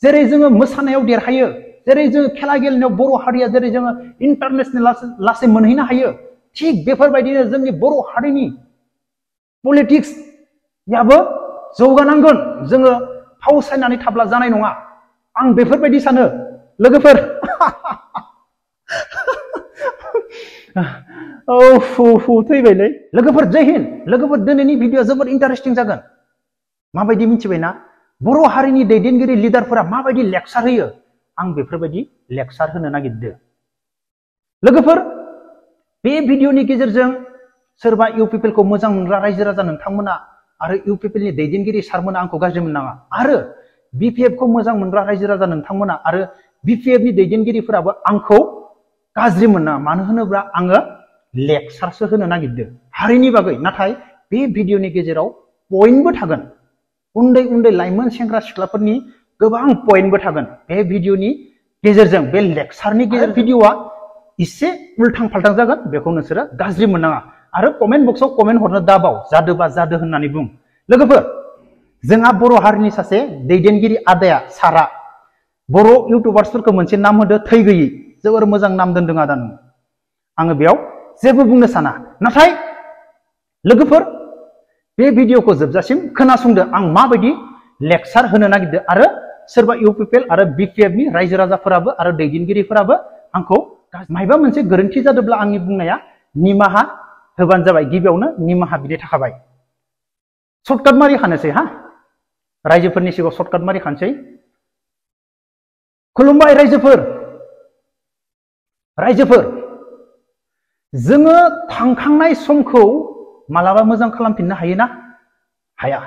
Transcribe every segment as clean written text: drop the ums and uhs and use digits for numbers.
जेरै जोङो मोसानायाव देरहायो, जेरै जोङो खेला गेलेनायाव बर' हारिया जेरै जोङो इन्टारनेशनेल लासै मोनहैनो हायो, थिग बेफोरबायदिनो जोंनि बर' हारिनि पलिटिक्स याबो जौगानांगोन। जोङो फावसायनानै थाब्ला जानाय नङा। आं बेफोरबायदि सानो लोगोफोर। औ थैबायलै लोगोफोर। जय हिन्द लोगोफोर। दिनैनि भिडिअ जोबोद इन्टारेस्टिं जागोन। माबायदि मिथिबायना बर' हारिनि दैदेनगिरि लिडारफोरा माबायदि लेक्सार होयो, आं बेफोरबायदि लेक्सार होनो नागिरदों लोगोफोर। बे भिडिअनि गेजेरजों सोरबा इउ पिपलखौ मोजां मोनग्रा रायजो राजा नोंथांमोना आरो इउ पिपलनि दैदेनगिरि सारमोना आंखौ गाज्रि मोननाङा, आरो बिपिएफ खौ मोजां मोनग्रा रायजो राजा नोंथांमोना आरो बिपिएफनि दैदेनगिरिफोराबो आंखौ गाज्रि मोननाङा। मानो होनोब्ला आङो लेक्सारसो होनो नागिरदों हारिनि बागै। नाथाय बे भिडिअनि गेजेराव पइन्टबो थागोन, उन्दै उन्दै लाइमोन सेंग्रा सिख्लाफोरनि गोबां पइन्टबो थागोन बे भिडिअनि गेजेरजों। बे लेक्सारनि गेजेरजों भिडिअआ एसे उल्थां फाल्थां जागोन, बेखौ नोंसोरो गाज्रि मोननाङा। आरो कमेन्ट बक्सआव कमेन्ट हरनो दाबाव, जादोबा जादो होननानै बुं लोगोफोर। जोंहा बर' हारिनि सासे दैदेनगिरि आदाया सारा बर' इउटुबार्सफोरखौ मोनसे नाम होदो, थै गैयै। जोबोर मोजां नाम दोनदों आदा नों। आङो बेयाव जेबो बुंनो साना। नाथाय लोगोफोर बे भिडिअखौ जोबजासिम खोनासंदो, आं माबायदि लेक्सार होनो नागिरदों। आरो सोरबा इउ पिपल आरो बिपिएफनि रायजो राजाफोराबो आरो दैदेनगिरिफोराबो आंखौ मायबा मोनसे गोरोन्थि जादोंब्ला आंनि बुंनाया निमाहा होबानो जाबाय। गिबियावनो निमाहा बिनाय थाखाबाय। सर्टकाट मारि खानोसै हा, रायजोफोरनि सिगाङाव सर्टकाट मारि खानोसै। खुलुमबाय रायजोफोर। रायजोफोर, जोङो थांखांनाय समखौ मालाबा मोजां खालामफिननो हायो ना? हाया।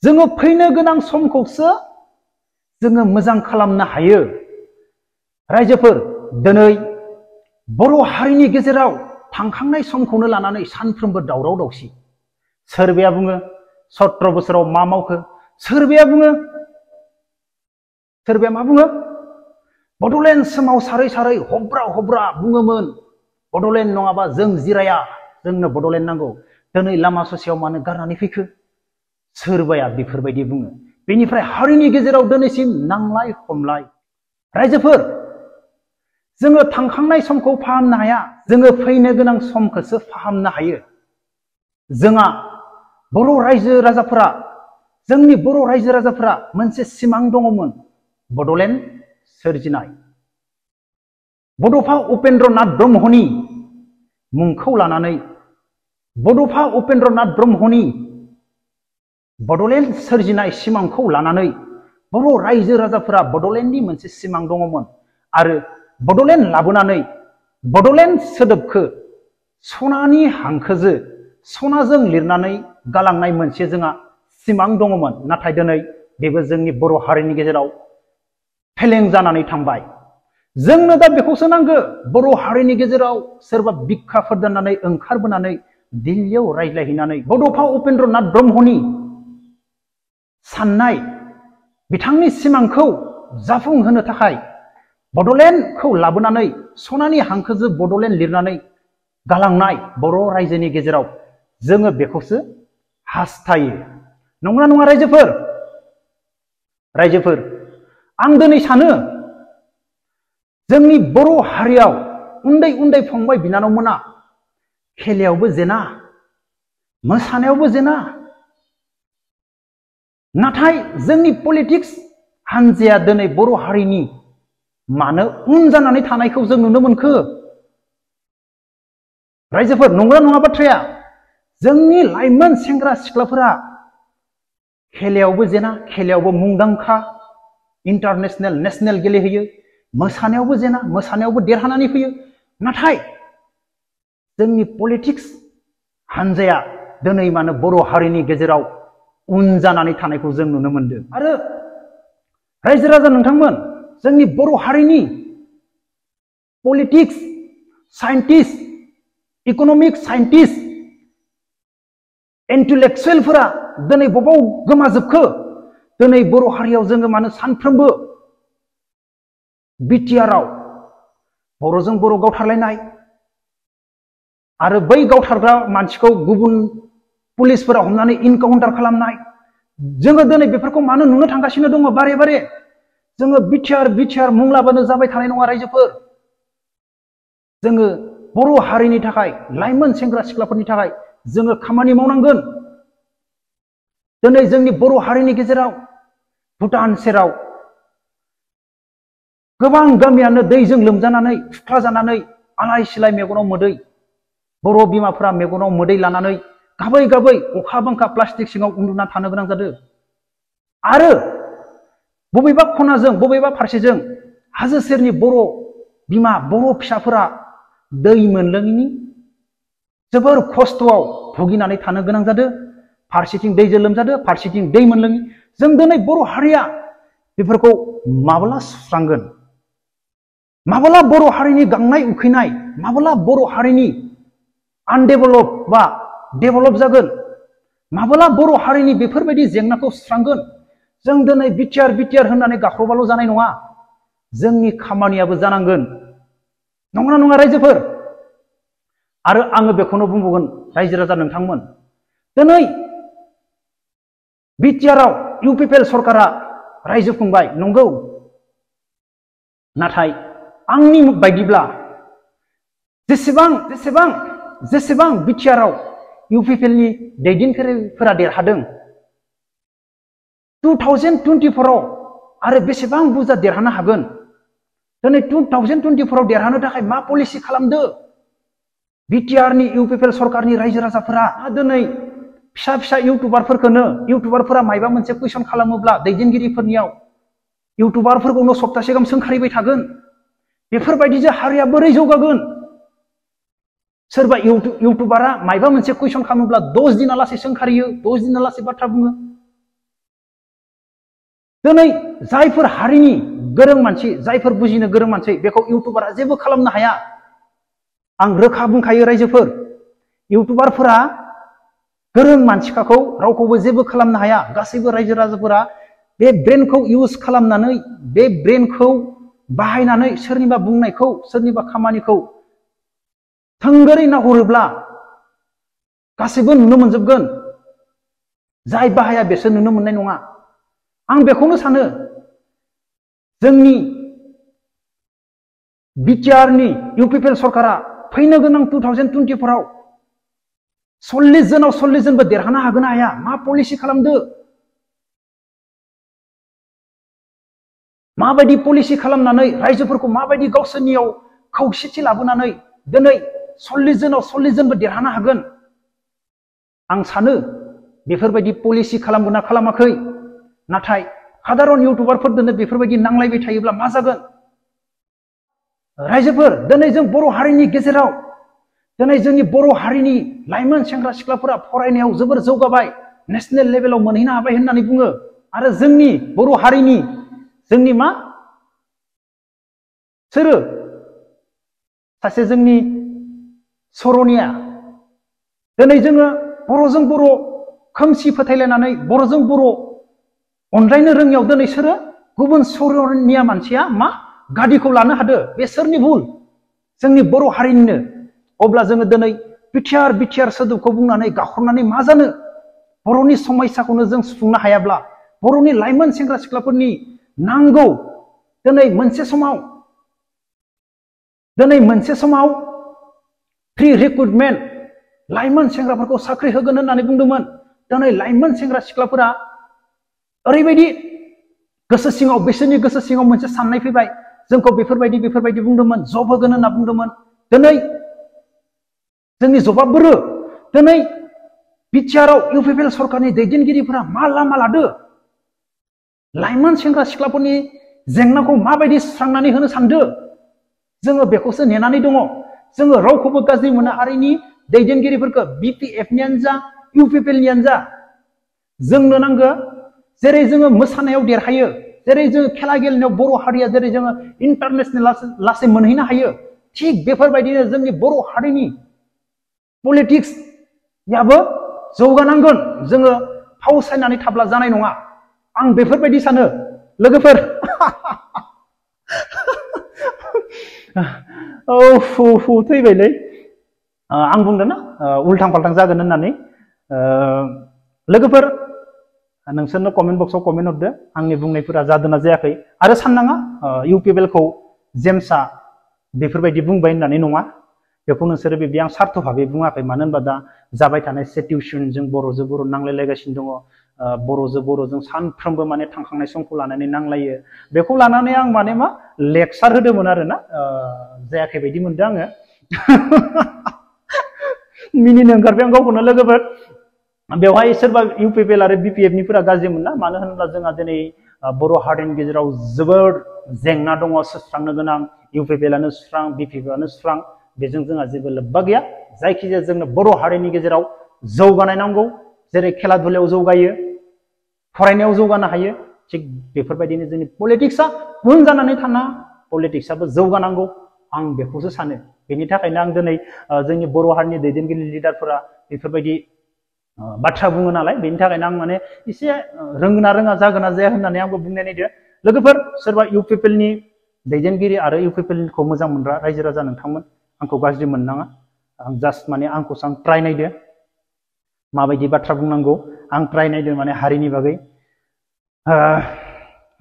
जोङो फैनो गोनां समखौसो जोङो मोजां खालामनो हायो। रायजोफोर, दिनै बर' हारिनि गेजेराव थांखांनाय समखौनो लानानै सानफ्रोमबो दावराव दावसि। सोरबाया बुङो 17 बोसोराव मा मावखो, सोरबाया मा बुङो बड'लेण्ड सोमावसारै सारै हब्रा हब्रा बुङोमोन, बड'लेण्ड नङाबा जों जिराया, जोंनो बड'लेण्ड नांगौ। दिनै लामा ससेयाव मानो गारनानै फैखो, सोरबाया बेफोरबायदि बुङो। बेनिफ्राय हारिनि गेजेराव दिनैसिम नांलाय खमलाय। रायजोफोर, जोङो थांखांनाय समखौ फाहामनो हाया, जोङो फैनो गोनां समखौसो फाहामनो हायो। जोंहा बर' रायजो राजाफोरा, जोंनि बर' रायजो राजाफोरा मोनसे सिमां दङमोन, बड'लेण्ड सोरजिनाय। बड'फा उपेन्द्र नाथ ब्रह्मनि मुंखौ लानानै, बड'फा उपेन्द्र नाथ ब्रह्मनि बड'लेण्ड सोरजिनाय सिमांखौ लानानै बर' रायजो राजाफोरा बड'लेण्डनि मोनसे सिमां दङमोन। आरो बड'लेण्ड लाबोनानै बड'लेण्ड सोदोबखौ सनानि हांखोजों, सनाजों लिरनानै गालांनाय मोनसे जोंहा सिमां दङमोन। नाथाय दिनै बेबो जोंनि बर' हारिनि गेजेराव फेलें जानानै थांबाय। जोंनो दा बेखौसो नांगौ, बर' हारिनि गेजेराव सोरबा बिखाफोर दोननानै ओंखारबोनानै दिल्लीयाव रायज्लायहैनानै बड'फा उपेन्द्र नाथ ब्रह्मनि साननाय, बिथांनि सिमांखौ जाफुंहोनो थाखाय बड'लेण्डखौ लाबोनानै सनानि हांखोजों बड'लेण्ड लिरनानै गालांनाय बर' रायजोनि गेजेराव जोङो बेखौसो हास्थायो। नंगौना नङा रायजोफोर? रायजोफोर, आं दिनै सानो जोंनि बर' हारियाव उन्दै उन्दै फंबाय बिनानावमोना खेलायावबो जेना, मोसानायावबो जेना। नाथाय जोंनि पलिटिक्स हान्जाया दिनै बर' हारिनि मानो उन जानानै थानायखौ जों नुनो मोनखो? रायजोफोर, नंगौना नङा बाथ्राया? जोंनि लाइमोन सेंग्रा सिख्लाफोरा खेलायावबो जेना, खेलायावबो मुंदांखा, इन्टारनेशनेल नेशनेल गेलेहैयो, मोसानायावबो जेना, मोसानायावबो देरहानानै फैयो। नाथाय जोंनि पलिटिक्स हान्जाया दिनै मानो बर' हारिनि गेजेराव उन जानानै थानायखौ जों नुनो मोनदों। आरो रायजो राजा नोंथांमोन, जोंनि बर' हारिनि पलिटिक्स साइन्टिस्ट, इक'नमिक साइन्टिस्ट, इन्टेलेक्सुयेलफोरा दिनै बबाव गोमाजोबखो? दिनै बर' हारियाव जोङो मानो सानफ्रोमबो बिटिआरआव बर'जों बर' गावथारलायनाय, आरो बै गावथारग्रा मानसिखौ गुबुन पुलिसफोरा हमनानै इनकाउन्टार खालामनाय, जोङो दिनै बेफोरखौ मानो नुनो थांगासिनो दङ बारे बारे जोङो बिटिआर मुं लाबानो जाबाय थानाय नङा रायजोफोर जोङो बर' हारिनि थाखाय लाइमोन सेंग्रा सिख्लाफोरनि थाखाय जोङो खामानि मावनांगोन दिनै जोंनि बर' हारिनि गेजेराव भुटान सेराव गोबां गामियानो दैजों लोमजानानै खुख्ला जानानै आलाय सिलाय मेगनाव मोदै बर' बिमाफोरा मेगनाव मोदै लानानै गाबै गाबै अखा बांखा प्लास्टिक सिङाव उन्दुना थानो गोनां जादों आरो बबेबा खनाजों बबेबा फारसेजों हाजो सेरनि बर' बिमा बर' फिसाफोरा दै मोनलोङिनि जोबोर खस्थ'आव भुगिनानै थानो गोनां जादों फारसेथिं दैजों लोमजादों फारसेथिं दै मोनलोङि जों दिनै बर' हारिया बेफोरखौ माब्ला सुस्रांगोन माब्ला बर' हारिनि गांनाय उखैनाय माब्ला बर' हारिनि आनडेभेलप बा डेभेलप जागोन माब्ला बर' हारिनि बेफोरबायदि जेंनाखौ सुस्रांगोन जों दिनै बिटिआर होननानै गाख्रबाल' जानाय नङा जोंनि खामानियाबो जानांगोन नंगौना नङा रायजोफोर आरो आङो बेखौनो बुंबावगोन रायजो राजा नोंथांमोन दिनै बिटिआरआव इउपिपिएल सरकारा रायजो खुंबाय नंगौ नाथाय आंनि बायदिब्ला जेसेबां बिटिआरआव इउपिपिएलनि दैदेनगिरिफोरा देरहादों 2024आव आरो बेसेबां बुरजा देरहानो हागोन दिनै 2024आव देरहानो थाखाय मा पलिसि खालामदो बिटिआरनि इउपिपिएल सरकारनि रायजो राजाफोरा दिनै फिसा इउटुबारफोरा मायबा मोनसे कुइसन खालामोब्ला दैदेनगिरिफोरनियाव इउटुबारफोरखौनो सप्तासे गाहाम सोंखारिबाय थागोन बेफोरबायदिजों हारिया बोरै जौगागोन सोरबा इउटुबारा मायबा मोनसे कुइसन खालामोब्ला 10 दिनालासे सोंखारियो 10 दिनालासे बाथ्रा बुङो दिनै जायफोर हारिनि गोरों मानसि जायफोर बुजिनो गोरों मानसि बेखौ इउटुबारा जेबो खालामनो हाया आं रोखा बुंखायो रायजोफोर इउटुबारफोरा गोरों मानसिखौ रावखौबो जेबो खालामनो हाया गासैबो रायजो राजाफोरा बे ब्रेनखौ इउज खालामनानै बे ब्रेनखौ बाहायनानै सोरनिबा बुंनायखौ सोरनिबा खामानिखौ थोंगोरै नाहरोब्ला गासैबो नुनो मोनजोबगोन जाय बाहाया बेसो नुनो मोननाय नङा आं बेखौनो सानो जोंनि बिटिआरनि इउपिपिएल सरकारा फैनो गोनां 2024आव 40 जोनाव 40 जनबो देरहानो हागोन हाया मा पलिसि खालामदो माबायदि पलिसि खालामनानै रायजोफोरखौ माबायदि गावसोरनियाव खौसेथि लाबोनानै दिनै 40 जोनाव 40 जनबो देरहानो हागोन आं सानो बेफोरबायदि पलिसि खालामगोन ना खालामाखै नाथाय साधारन इउटुबारफोरजोंनो बेफोरबायदि नांलायबाय थायोब्ला मा जागोन रायजोफोर दिनै जों बर' हारिनि गेजेराव दिनै जोंनि बर' हारिनि लाइमोन सेंग्रा सिख्लाफोरा फरायनायाव जोबोर जौगाबाय नेशनेल लेभेलाव मोनहैनो हाबाय होननानै बुङो आरो जोंनि बर' हारिनि जोंनि मा सोरो सासे जोंनि सरनिया दिनै जोङो बर'जों बर' खोमसि फोथायलायनानै बर'जों बर' अनलायनो रोङियाव दिनै सोरो गुबुन सरनिया मानसिया मा गादिखौ लानो हादो बे सोरनि भुल जोंनि बर' हारिनिनो अब्ला जोङो दिनै बिटिआर सोदोबखौ बुंनानै गाख्रबनानै मा जानो बर'नि समस्याखौनो जों सुफुंनो हायाब्ला बर'नि लाइमोन सेंग्रा सिख्लाफोरनि नांगौ दिनै मोनसे समाव फ्रि रिक्रुटमेन्ट लाइमोन सेंग्राफोरखौ साख्रि होगोन होननानै बुंदोंमोन दिनै लाइमोन सेंग्रा सिख्लाफोरा ओरैबायदि बिसोरनि गोसो सिङाव मोनसे साननाय फैबाय जोंखौ बेफोरबायदि बुंदोंमोन जब होगोन होनना बुंदोंमोन दिनै जोंनि जबाबबोरो दिनै बिटिआरआव इउपिपिएल सरकारनि दैदेनगिरिफोरा मा लामा लादो लाइमोन सेंग्रा सिख्लाफोरनि जेंनाखौ माबायदि सुस्रांनानै होनो सानदो जोङो बेखौसो नेनानै दङ जोङो रावखौबो गाज्रि मोना हारिनि दैदेनगिरिफोरखौ बिपिएफनियानो जा इउपिपिएलनियानो जा जोंनो नांगौ जेरै जोङो मोसानायाव देरहायो जेरै जोङो खेला गेलेनायाव बर' हारिया जेरै जोङो इन्टारनेशनेल लासै मोनहैनो हायो थिग बेफोरबायदिनो जोंनि बर' हारिनि पलिटिक्सयाबो जौगानांगोन जोङो फावसायनानै थाब्ला जानाय नङा आं बेफोरबायदि सानो लोगोफोर थैबायलै आं बुंदों ना उल्थां फाल्थां जागोन होननानै लोगोफोर नोंसोरनो कमेन्ट बक्सआव कमेन्ट हरदो आंनि बुंनायफोरा जादोंना जायाखै आरो साननाङा इउपिपिएलखौ जेम्सआ बेफोरबायदि बुंबाय होननानै नङा बेखौ नोंसोरो बिदि आं सार्थ भाबै बुङाखै मानो होनबा दा जाबाय थानाय सिचुएसनजों बर'जों बर' नांलायलायगासिनो दङ बर'जों सानफ्रोमबो माने थांखांनाय समखौ लानानै नांलायो बेखौ लानानै आं माने मा लेक्सार होदोंमोन आरोना जायाखै बायदि मोनदों आङो मिनिनो ओंखारबाय आं गावखौनो लोगोफोर बेवहाय सोरबा इउपिपिएल आरो बिपिएफनिफोरा गाज्रि मोना मानो होनोब्ला जोंहा दिनै बर' हारिनि गेजेराव जोबोद जेंना दङ सुस्रांनो गोनां इउपिपिएलआनो सुस्रां बिपिएफआनो सुस्रां बेजों जोंहा जेबो लोब्बा गैया जायखिजाया जोंनो बर' हारिनि गेजेराव जौगानाय नांगौ जेरै खेला दुलायाव जौगायो फरायनायाव जौगानो हायो थिग बेफोरबायदिनो जोंनि पलिटिक्सआ उन जानानै थाना पलिटिक्सआबो जौगानांगौ आं बेखौसो सानो बेनि थाखायनो आं दिनै जोंनि बर' हारिनि दैदेनगिरि लिडारफोरा बेफोरबायदि बाथ्रा बुङो नालाय बेनि थाखायनो आं माने एसे रोंगोना रोङा जागोना जाया होननानै आंबो बुंनाय नायदो लोगोफोर सोरबा इउपिपिएलनि दैदेनगिरि आरो इउपिपिएलखौ मोजां मोनग्रा रायजो राजा नोंथांमोन आंखौ गाज्रि मोननाङा आं जास्ट माने आंखौसो आं ट्राय नायदो माबायदि बाथ्रा बुंनांगौ आं ट्राय नायदो माने हारिनि बागै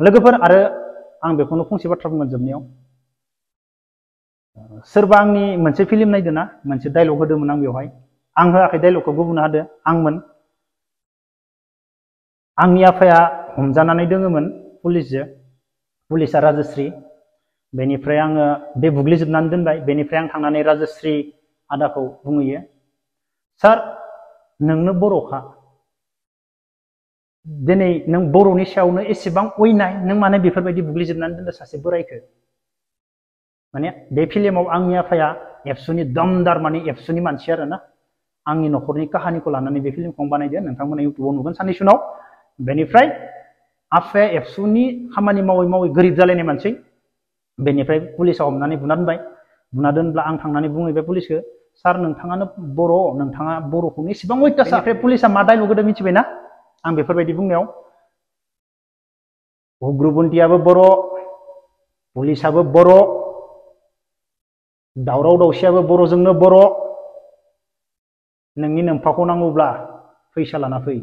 लोगोफोर आरो आं बेखौनो फंसे बाथ्रा बुंगोन जोबनायाव सोरबा आंनि मोनसे फिल्म नायदों ना मोनसे डायलग होदोंमोन आं बेवहाय आं होआखै डायलगखौ गुबुन होदो आंमोन आंनि आफाया हमजानानै दोङोमोन पुलिसआ राजश्री बेनिफ्राय आङो बे बुग्लिजोबनानै दोनबाय बेनिफ्राय आं थांनानै राजश्री आदाखौ बुंहैयो सार नोंनो बर'खा दिनै नों बर'नि सायावनो एसेबां अयनाय नों माने बेफोरबायदि बुग्लिजोबनानै दोनदो सासे बोरायखौ माने बे फिल्माव आंनि आफाया एबसुनि दमदार माने एबसुनि मानसि आरोना आंनि न'खरनि काहानिखौ लानानै बे फिल्मखौ बानायदो नोंथांमोना इउटुबाव नुगोन साननैसो उनाव बेनिफ्राय आफाया एबसुनि खामानि मावै मावै गोरिब जालायनाय मानसि बेनिफ्राय पुलिसा हमनानै बुना दोनबाय बुना दोनब्ला आं थांनानै बुंहैबाय पुलिसखौ सार नोंथाङानो बर' नोंथाङा बर'खौनो एसेबां अयथासार बेनिफ्राय पुलिसा मा डायलग होदो मिथिबायना आं बेफोरबायदि बुंनायाव उग्रपन्थियाबो बर' पुलिसाबो बर' दावराव दावसियाबो बर'जोंनो बर' नोंनि नोमफाखौ नांगौब्ला फैसा लाना फै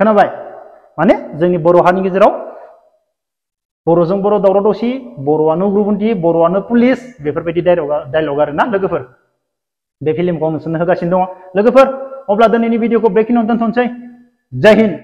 खोनाबाय माने जोंनि बर' हारिनि गेजेराव बर'जों बर' दावराव दावसि बर'आनो उग्रपन्थि बर'आनो पुलिस बेफोरबायदि डायलग आरोना लोगोफोर बे फिल्मखौ आं नोंसोरनो होगासिनो दङ लोगोफोर अब्ला दिनैनि भिडिअखौ बेखिनियावनो दोनथ'नोसै जय हिन्द।